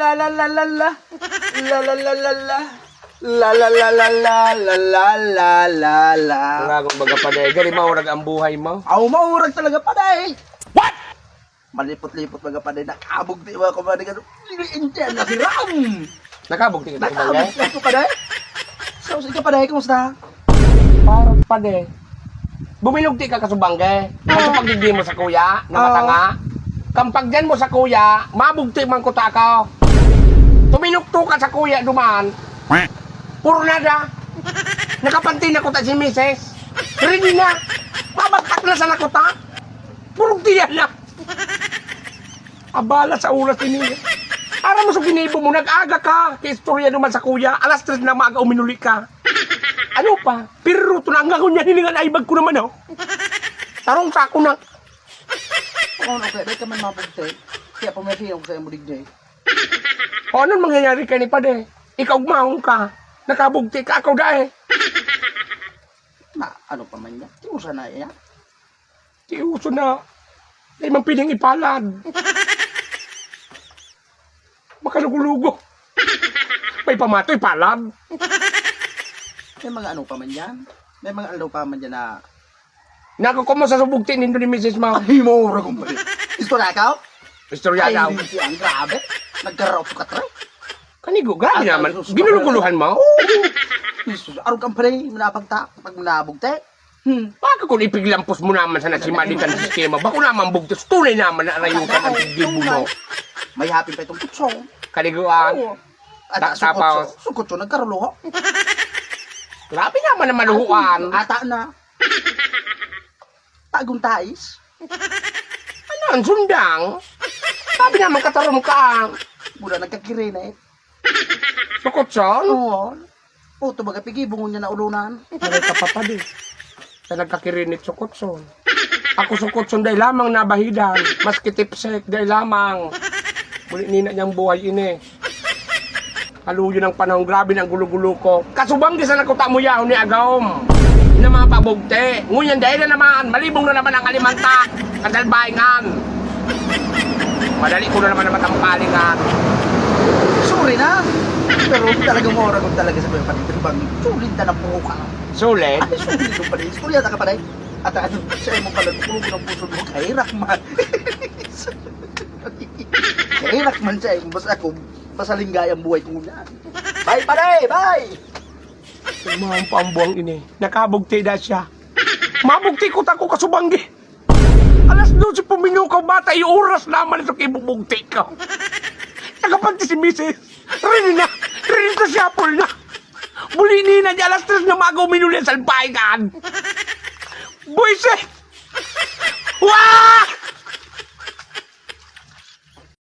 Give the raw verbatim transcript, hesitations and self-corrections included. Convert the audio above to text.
La la la la la. La la la la la. La la la la la. La la la la la. Ang agon baga, pade, gani maurag ang buhay mo. Aw, maurag talaga, pade. What? Malipot-lipot baga, pade. Nakabugti ba ako, pade? Ano? Hindi, hindi, nasiram. Nakabugti ka, Nakabugti pade? Ako, pade. So, sige, pade, kumusta? Parang, pade, bumilugti ka kasubangge. Kasi pagdigdi mo sa kuya, na Oo. matanga. Kampagyan mo sa kuya, mabugti man kuta ako. Tuminukto ka sa kuya duman. Puro nada. Nakapanti na kuta si misis. Ready na. Mabagtak na sana kuta. Puro tiyan na. Abala sa oras ini. Aram mo sa ginibo mo, nag-aga ka. Kiistorya naman sa kuya. Alas tres na maaga, uminuli ka. Ano pa? Pero ito na ang ngunyan, hiningan ay bag ko naman, oh. Tarong sa ako na. Oo, okay. Dahil ka man mabugti. Kaya pamasihan ko sa imo digdi. O, anong mangyayari ka ni pade? Ikaw, mahong ka. Nakabugti ka, ako dai. Ma, ano pa man yan? Tiusa na yan. Tiuso na. Dai man pining ipalad. Makalugo-lugo. May pamatoy, palad. May mga ano pa man yan? May mga ano pa man yan na Naku, kumusta sa bugti nindo ni misis mo? Ay, maura kong pare. Istorya ka? Istorya Ay, daw. Hindi siya. Ang grabe. Nagkaraot ka, tre. Kanigo, grabe Ay, naman. ay, sus, Ginuluguluhan mo? Jesus, arog kang pare. Manapagta. Pag nabugti. Hmm. Baka kung ipiglampos mo naman sa nasimalitan sa sistema, bako naman bugtos, tunay naman na arayutan ang Ay, tigil mo. tunay. May hapin pa itong kutsong. Kaliguan. Oo. At Ta-, sukot tapos? Su-, sukot su, nagkaruluho. Grabe naman ang maluhuan. Ata na. Tagong tais. Ano, ang sundang? Sabi naman, katarom ka. Mura nagkakirinit. Sukotson? Oo. Puto, baga, pigibungon niya na ulunan. Ano ka, papa, di? Sa nagkakirinit, sukotson. Ako, sukotson, dai lamang nabahidan. Maski tipsek, dai lamang. Muli nina niyang buhay ini. Kaluyo ng panahon, grabe ng gulo-gulo ko. Kasubang di sa nakuta mo yahon ni Agawom na mga pabugti. Ngunyan, dahil na naman, malibong na naman ang alimanta. Kasalbahingan. Madali ko na naman naman ang palingan. Sorry na. Pero talagang mauragon talaga sa mga panitibang. Sulit na napuruka. Sulit? Ay, sulit yung pala. Istorya na ka pala. At ano, sa imo pala, kung ng puso mo, kahirak man. Kahirak man sa imo. Basta ako, basta linggay ang buhay ko na. Bye, pare! Bye! Tumawang pa ang buwang ini. Nakabugti na siya. Mabugti ko tako kasubanggi. Alas dose puminukaw, bata, yung oras naman ito kibubugti ko. Nakapanti si misis. Rini na. Rini na siya, Paul na. Buli ni na niya, alas tres na maaga, uminuli ang salbahe ka. Buwisit!